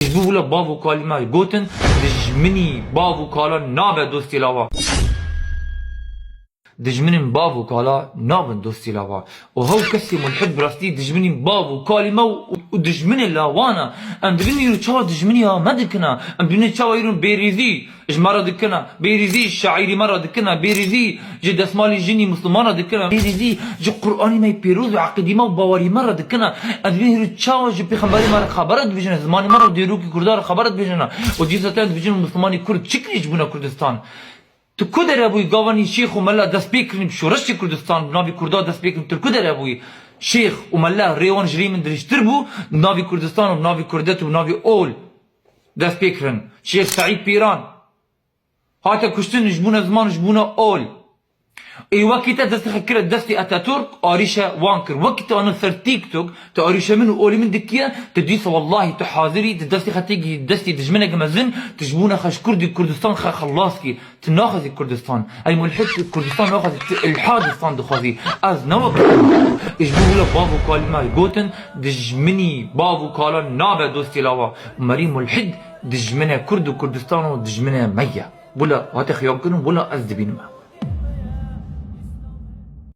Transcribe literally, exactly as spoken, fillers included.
Ji bo wila bav û kalî me gotin, dijminî bav û kala nabe dostî lava. Dijminên bav û kala nabin dostî lava. Û hew kesê mulhid bi rastî dijminî bav û kalî me û, û dijminê lawan e. Em dibin îro çawa dijminî ya me dikine. Em dibin çawa îro bêrîzî ji me re dikine. Bêrîzî şaîrî me re dikine. Bêrîzî ji desmalî jinî Misliman re dikine. Bêrîzî ji Qur'anî me pîroz û eqîdî me û bawerî me re dikine. Em dibin îro çawa ji pêxemberî me re xebere dibêjine, zimanî me re û dîrokî Kurda re xebere dibêjine. Û dîsa te dibêjin Mislimanî Kurd çi kirî ji bûna Kurdistan? Tu ku dere bûyî? Gavanî şêx û mela dest pê kirin bi şoreşê Kurdistan, bi navî Kurda dest pê kirin. Tu ku dere bûyî? Şêx û mela rê wan ji rê min dirêjtir bû, bi navî Kurdistan û bi navî Kurdet û bi navî ol dest pê kirin. Şêx Seîd Pîran hate kuştin ji bûna ziman, ji bûna ol. Ê wekî te destê xwe kire destê Atatürk, arîşe wan kir. Wekî te ana ser TikTok, tu arîşe min û olê min dikiye, tu dîsa wellahî tu hazirî, tu destê xwe têkî destê dijmineke mezin, tu ji bûna xwe ji Kurdî Kurdistan xwe xelas kî. Tu naxwazî Kurdistan. Ey mulhid, tu Kurdistan naxwazî, tu ilhadistan dixwazî. Ez ne wek ji bo wila bav û kalî me gotin, dijminî bav û kala nabe dostî lava. Merî mulhid dijmine Kurd û Kurdistan û dijmine me ye. Wila hate xiyan kirin, wila ez dibînim.